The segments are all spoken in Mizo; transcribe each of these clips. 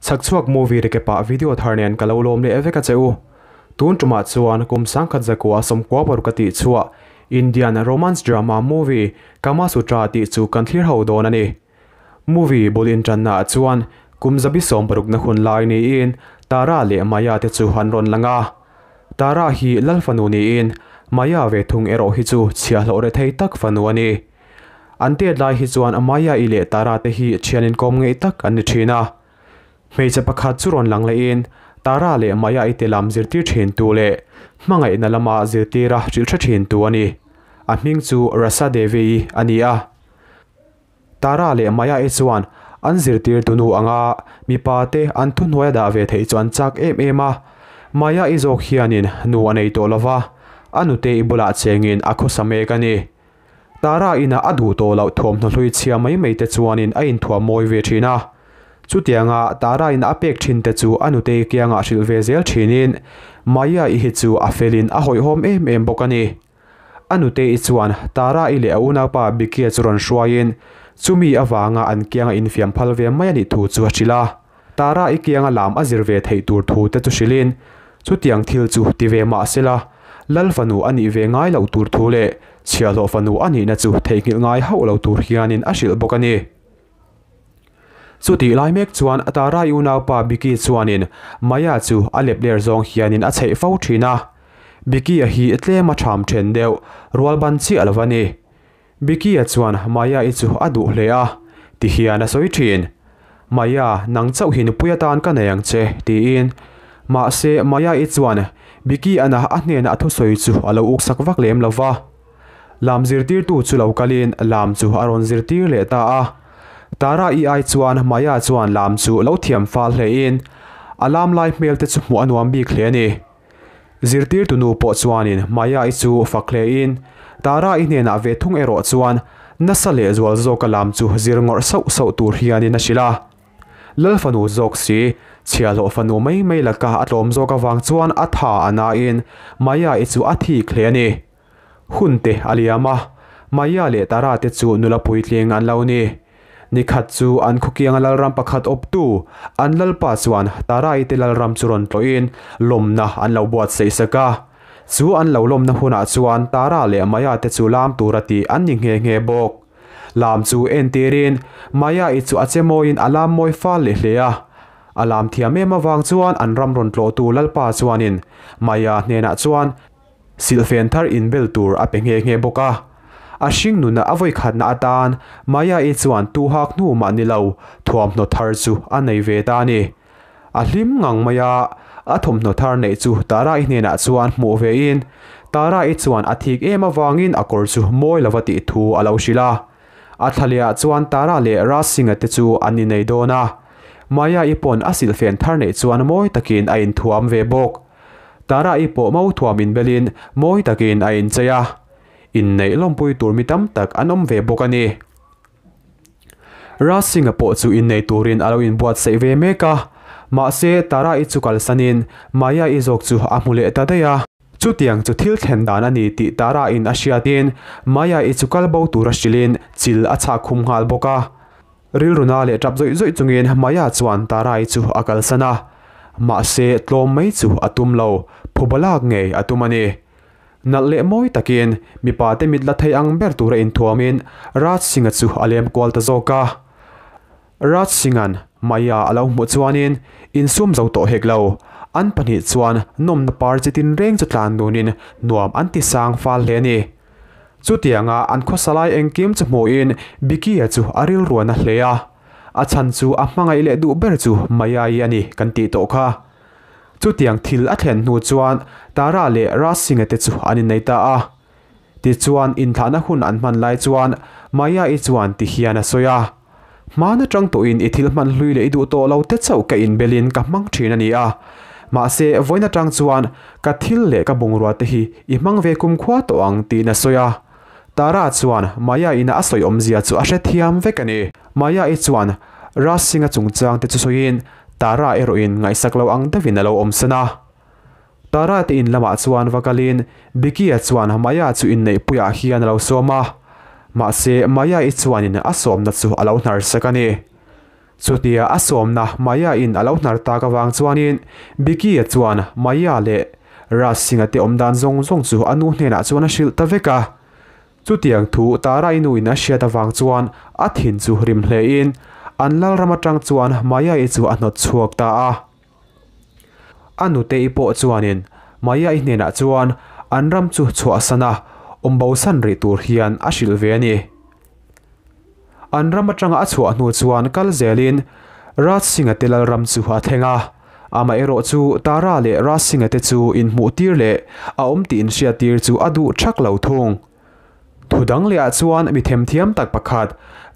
Chhakchhuak movie recap ah video thar nen ka lo lawm leh vek a che u. Tun tumah chuan kum sangkhat zakua sawmkua paruk a tih chhuah Indian romance drama movie Kama Sutra tih chu kan thlir ho dawn a ni. Movie bul intanna ah chuan kum zabi sawmparukna hun lai niin Tara leh Maya te chu an rawn lang a. Tara hi lal fanu niin Maya ve thung erawh hi chu chhiahhlawh rethei tak fanu a ni. An tet lai hi chuan Maya-i leh Tara te hi thian inkawm ngeih tak an ni thin a. Hmeichhe pakhat chu rawn lang lehin Tara leh Maya-i te lam zirtir thin tu leh hmangaihna lama zirtira hrilh hre thin tu a ni. A hming chu Rasa Devi-i a ni a. Tara leh Maya-i chuan an zirtirtu nu anga mipa te an thuhnuai a dah ve theih chu an chak em em a. Maya-i zawk hianin nu a nei tawh lova, a nute-i bulah chengin a khawsa mek a ni. Tara ina a duh tawh loh thuamhnaw hlui chhia mai mai te chuanin a inthuam mawi ve thin a. Chutianga Tara ina a pek thin te chu a nutei kiangah hrilh ve zel thinin Maya-i hi chu a felin a hawihhawm em em bawk a ni. A nutei chuan Tara-i leh a unaupa Bikia chu rawn hruaiin chumi avanga an kianga infiam phal ve mai a nih thu chu a hrilh a. Tara-i kianga lam a zir ve theih tur thu te chu hrilhin chutiang thil chu ti ve mah sela Lal fanu a nih ve ngai loh tur thu leh chhiahhlawh fanu a nihna chu theihnghilh ngai hauh lo tur hianin a hrilh bawk a ni. Chutih lai mek chuan Tara-i unaupa Biki chuanin Maya chu a lep ler zawng hianin a chheih fo thin a. Biki-a hi tlem a tham then deuh rual ban chiah lo a ni. Biki-a chuan Maya-i chu a duh hle a, ti hian a sawi thin. Maya, nang chauh hi nupui atan ka nei ang che, tiin. Mahse, Maya-i chuan Biki-ana a hnena a thusawi chu a lo uksak vak lem lo va. Lam zirtirtu chu lo kalin lam chu a rawn zirtir leh ta a. Tara-i ai chuan Maya chuan lam chu lo thiam fal hlein a lam lai hmel te chu hmuh a nuam bik hle a ni. Zirtirtu nu pawh chuanin Maya-i chu fak hlein Tara-i hnenah ve thung erawh chuan nasa leh zual zawka lam chu zir ngawrh sauh sauh tur hianin a hrilh a. Lal fanu zawk si, chhiahhlawh fanu mai mai laka a tlawm zawk avang chuan a tha a nain Maya-i chu a thik hle a ni. Hun te a liam a, Maya leh Tara te chu nula puitling an lo ni. Nikhat chu an khawkianga lalram pakhat awptu an lalpa chuan Tara-i te lalram chu rawn tlawhin lawmna an lo buatsaih sak a. Chu an lo lawmna hunah chuan Tara leh Maya te chu lam tura tih an ni nghe nghe bawk. Lam chu entirin Maya-i chu a che mawiin a lam mawi fal leh hle a. A lam thiam em avang chuan an ram rawn tlawhtu lalpa chuanin Maya hnenah chuan Silhfen thar inbel tur a pe nghe nghe bawk a. A hring nuna a vawikhatna atan Maya-i chuan tu hak hnu mah ni lo thuamhnaw thar chu a nei ve ta a ni. A hlim ngang mai a, a thawmhnaw thar neih chu Tara-i hnenah chuan hmuh vein Tara-i chuan a thik em avangin a kawr chu mawi lova tih thu a lo hrilh a. A thlaliah chuan Tara leh Raj Singh-a te chu an inei dawn a. Maya-i pawn a silhfen thar neih chuan mawi takin a inthuam ve bawk. Tara-i pawh mau thuam inbelin mawi takin a inchei a. Inneih lawmpui tur mi tam tak an awm ve bawk a ni. Raj Singh-a pawh chu innei turin a lo inbuatsaih ve mek a, mahse Tara-i chu kalsanin Maya-i zawk chu a hmu leh ta daih a. Chutiang chu thil thlen dan a ni tih Tara-in a hriatin Maya-i chu kal bo tura hrilhin chil a chhak khum nghal bawk a. Rilruna leh tap zawih zawih chungin Maya chuan Tara-i chu a kalsan a, mahse tlawm mai chu a tum lo, phuba lak ngei a tum a ni. Nalh leh mawi takin mipa te mit la thei ang ber tura inthuamin Raj Singh-a chu a lem kual ta zawk a. Raj Singh-a'n Maya a lo hmuh chuanin insum zo tawh hek lo, an pahnih chuan nawmna par chi tinreng chu tlan dunin nuam an ti sang fal hle a ni. Chutianga an khawsa lai engkim chu hmuhin Bikia chu a rilruan a hle a, a chhan chu a hmangaih leh duh ber chu Maya-i a ni kan tih tawh kha. Chutiang thil a thlen hnu chuan Tara leh Raj Singh-a te chu an innei ta a. Tichuan inthlahna hun an hman lai chuan Maya-i chuan ti hian a sawi a, Hman atang tawhin i thil hman hlui leh i duh tawh lo te chauh ka inbelin ka hmang thin a ni a. Mahse vawiin atang chuan ka thil leh ka bungrua te hi i hmang ve kumkhua tawh ang tiin a sawi a. Tara chuan Maya-ina a sawi awmzia chu a hrethiam vek a ni. Maya-i chuan Raj Singh-a chungchang te chu sawiin Tara erawhin ngaihsak lo ang deuhin a lo awmsan a. Tara te in lamah chuan va kalin Bikia chuan Maya chu inneihpuiah hian a lo sawm a, mahse Maya-i chuanin a sawmna chu a lo hnar sak a ni. Chutia a sawmna Maya in a lo hnar tak avang chuanin Bicky-a chuan Maya leh Raj Singh-a te awmdan zawng zawng chu a nu hnenah chuan a hrilh ta vek a. Chutiang thu Tara-i nu in a hriat avang chuan a thin chu rim hlein an lalram atang chuan Maya-i chu a hnawt chhuak ta a. A nute-i pawh chuanin Maya-i hnenah chuan an ram chu chhuahsan a, awm bosan rih tur hian a hrilh ve a ni. An ram atanga a chhuah hnu chuan kal zelin Raj Singh-a te lalram chu a thleng a. Amaherawh chu Tara leh Raj Singh-a te chu inhmuh tir leh a awm tih inhriat tir chu a duh thak lo thung. Thu dang lehah chuan mi themthiam tak pakhat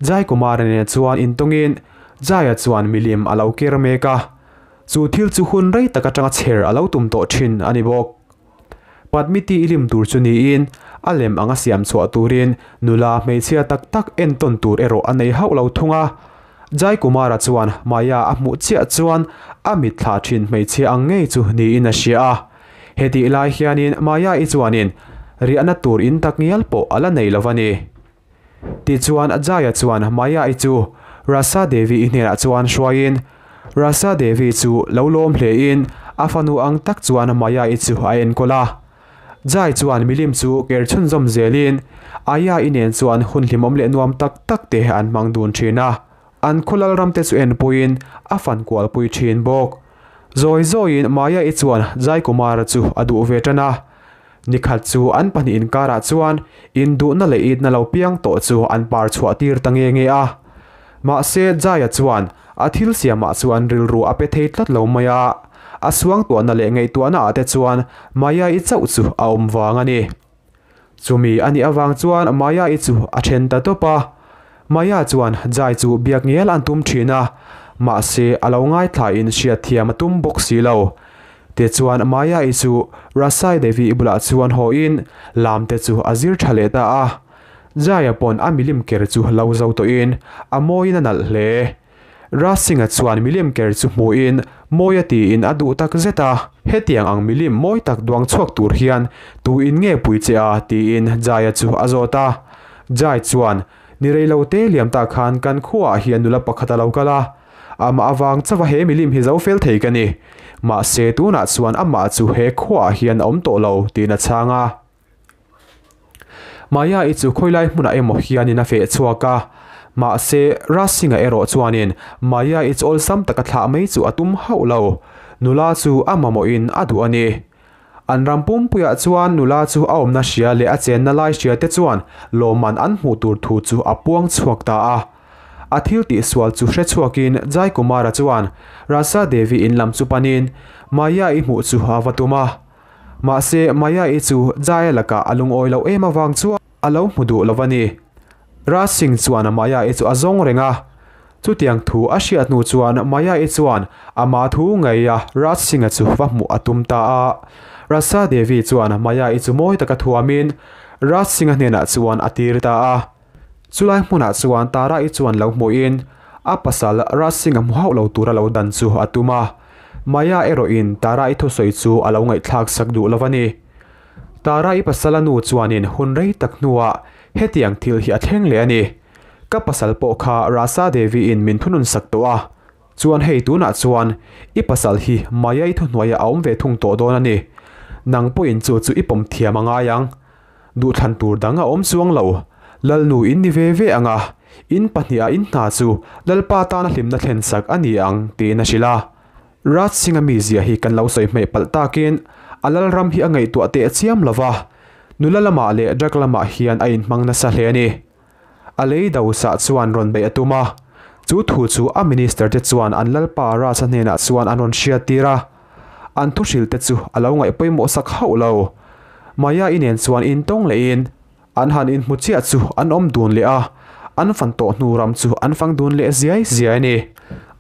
Jai Kumar-a nen chuan intawngin Jai-a chuan milim a lo ker mek a. Chu thil chu hun rei tak atanga chher a lo tum tawh thin a ni bawk. Padmiti i lim tur chu niin a lem anga siam chhuah turin nula hmeichhia tak tak entawn tur erawh a nei hauh lo thung a. Jai Kumara chuan Maya a hmuh chiah chuan a mitthla thin hmeichhia ang ngei chu niin a hria a. Hetih lai hianin Maya-i chuanin riahna tur in tak ngial pawh a la nei lo a ni. Tichuan Jaya chuan Maya-i chu Rasa Devi-i hnenah chuan hruaiin Rasa Devi chu lo lawm hlein a fanu ang tak chuan Maya-i chu a enkawl a. Jai chuan milim chu ker chhunzawm zelin Aya-i nen chuan hun hlimawm leh nuam tak tak te an hmang dun thin a. An khaw lalram te chu enpuiin a fan kualpui thin bawk. Zawi zawiin Maya-i chuan Jai Kumara chu a duh ve tan a. Nikhat chu an pahnih inkarah chuan induhna leh itna lo piang tawh chu an par chhuah tir ta nge nge a. Mahse Jaya chuan a thil siamah chuan rilru a pe thei tlat lo mai a, a suangtuahna leh ngaihtuahna ah te chuan Maya-i chauh chu a awm vang a ni. Chumi a nih avang chuan Maya-i chu a then ta tawp a. Maya chuan Jai chu biak ngial an tum thin a, mahse a lo ngaithlain hriatthiam a tum bawk si lo. Tichuan Maya-i chu Rasai Devi bulah chuan hawiin lam te chu a zir tha leh ta a. Jaya pawn a milim ker chu lo zo tawhin a mawiin a nalh hle. Raj Singh-a chuan milim ker chu hmuhin mawi a tiin a duh tak zet a. Hetiang ang milim mawi tak duang chhuak tur hian tuin nge pui che a tiin Jaya chu a zawt a. Jai chuan, Ni reilo te liam ta khan kan khuaah hian nula pakhat a lo kal a. Amah avang chauha he milim hi zo fel thei ka ni. Mahse tunah chuan amah chu he khuaah hian a awm tawh lo tiin a chhang a. Maya-i chu khawilai hmunah emaw hianin a feh chhuak a. Mahse Raj Singh-a erawh chuanin Maya-i chu awlsam taka thlah mai chu a tum hauh lo. Nula chu a mamawhin a duh a ni. An ram pumpuiah chuan nula chu a awmna hria leh a chenna lai hria te chuan lawmman an hmuh tur thu chu a puang chhuak ta a. A thil tihsual chu hre chhuakin Jai Kumara chuan Rasa Devi in lam chu panin Maya-i hmuh chu a va tum a. Mahse Maya-i chu Jaya lakah a lungawi loh em avang chuan a lo hmu duh lo a ni. Raj Singh chuan Maya-i chu a zawng reng a. Chutiang thu a hriat hnu chuan Maya-i chuan ama thu ngeia Raj Singh-a chu va hmuh a tum ta a. Rasa Devi chuan Maya-i chu mawi taka thuamin Raj Singh-a hnenah chuan a tir ta a. Chulai hmunah chuan Tara-i chuan lo hmuhin a pasal Raj Singh-a hmu hauh lo tura lo dan chu a tum a. Maya erawhin Tara-i thusawi chu a lo ngaihthlak sak duh lo a ni. Tara-i pasala nu chuanin hun rei tak hnuah hetiang thil hi a thleng leh a ni. Ka pasal pawh kha Rasa Devi-in min thunun sak tawh a. Chuan hei tunah chuan i pasal hi Maya-i thuhnuaiah a awm ve thung tawh dawn a ni. Nang pawhin chu chu i pawm thiam a ngai ang. Duhthlan tur dang a awm chuang lo. Lalnu in ni ve ve ang a, in pahniha in hna chu Lalpa tana hlimna thlen sak a ni ang tiin a hrilh a. Raj Singh-a mizia hi kan lo sawi hmeh palh takin a Lalram hi a ngaihtuah teh chiam lo va, nula lamah leh drug lamah hian a inhmang nasa hle a ni. A lei do sah chuan rawn beih a tum a, chu thu chu a minister te chuan an Lalpa Raj-a hnenah chuan an rawn hriattir a. An thuhrilh te chu a lo ngaih pawimawh sak hauh lo. Maya-i nen chuan intawng lehin an han inhmu chiah chu an awm dun leh a, an fan tawh hnu ram chu an fang dun leh ziai ziai a ni.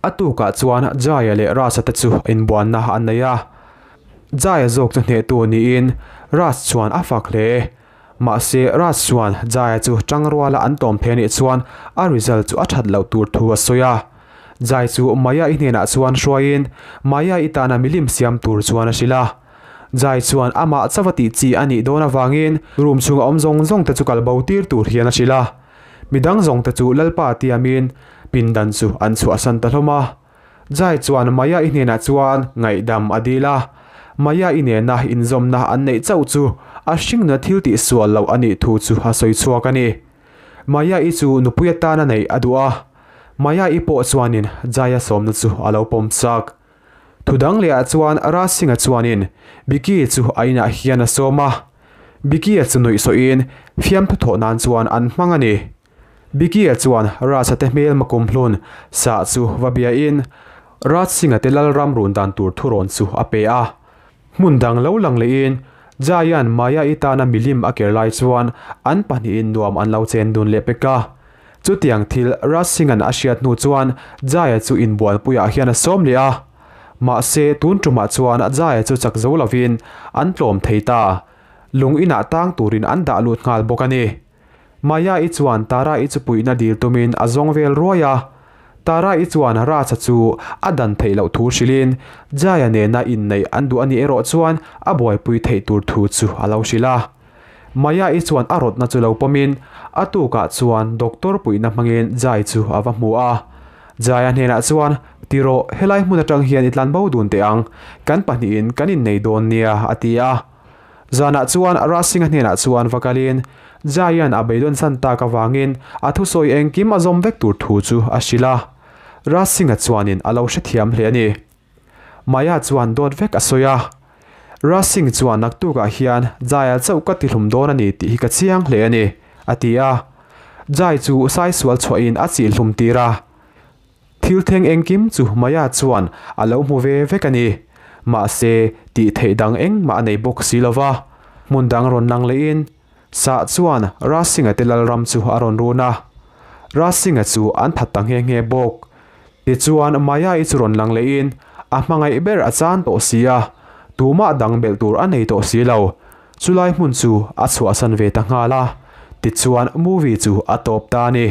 A tukah chuan Jaya leh Raj-a te chu inbuanna an nei a. Jaya zawk chu hnehtu niin Raj chuan a fak hle. Mahse, Raj chuan Jaya chu tangruala an tawm thei anih chuan a result chu a that loh tur thu a sawi a. Jai chu Maya-i hnenah chuan hruaiin Maya-i tana milim siam tur chuan a hrilh a. Jai chuan amah chauh a tih chi a nih dawn avangin room chhunga awm zawng zawng te chu kal bo tir tur hian a hrilh a. Midang zawng te chu Lalpa tiamin Pindan chu an chhuahsan ta hlawm a. Jai chuan Maya-i hnenah chuan ngaihdam a dil a. Maya-i nena inzawmna an neih chauh chu a hringnuna thil tih sual loh a nih thu chu a sawi chhuak a ni. Maya-i chu nupui atana neih a duh a. Maya-i pawh chuanin Jai-a sawmna chu a lo pawm chak. Thu dang lehah chuan Raj Singh-a chuanin Biki chu a inah hian a sawm a. Biki-a chu nuih sawhin fiamthu thawh nan chuan an hmang a ni. Biki-a chuan Raj-a te hmel makum hlun sah chu va biain Raj Singh-a te lalram run dan tur thurawn chu a pe a. Hmun dang lo lang lehin Jai-a'n Maya-i tana milim a ker lai chuan an pahnihin nuam an lo chen dun leh pek a. Chutiang thil Raj Singh-a'n a hriat hnu chuan Jaya chu inbualpuiah hian a sawm leh a. Mahse, tun tumah chuan Jaya chu chak zo lovin an tlawm thei ta. Lung inah tang turin an dah lut nghal bawk a ni. Maya-i chuan Tara-i chu puihna dil tumin a zawng vel ruai a. Tara-i chuan Raj-a chu a dan theih loh thu hrilhin Jaya nena inneih an duh a nih erawh chuan a buaipui theih tur thu chu a lo hrilh a. Maya-i chuan a rawtna chu lo pawmin a tukah chuan doctor puihna hmangin Jai chu a va hmu a. Jai-a hnenah chuan, Ti rawh, helai hmun atang hian i tlan bo dun teh ang, kan pahnihin kan innei dawn nia, a ti a. Zanah chuan Raj Singh-a hnenah chuan va kalin Jai-a'n a beidawn san tak avangin a thusawi engkim a zawm vek tur thu chu a hrilh a. Raj Singh-a chuanin a lo hrethiam hle a ni. Maya chuan dawt vek a sawi a. Raj Singh chuan naktukah hian Jai-a chauh ka tihlum dawn a ni tih hi ka chiang hle a ni, a ti a. Jai chu saisual chhuahin a chihhlum tir a. Thil thleng engkim chu Maya chuan a lo hmu ve vek a ni. Mahse, tih theih dang engmah a nei bawk si lo va. Hmun dang rawn lang lehin Sah chuan Raj Singh-a te lalram chu a rawn run a. Raj Singh-a chu an that ta nghe nghe bawk. Tichuan Maya-i chu rawn lang lehin a hmangaih ber a chan tawh si a, tumah dang belh tur a nei tawh si lo. Chulai hmun chu a chhuahsan ve ta nghal a, tichuan movie chu a tawp ta a ni.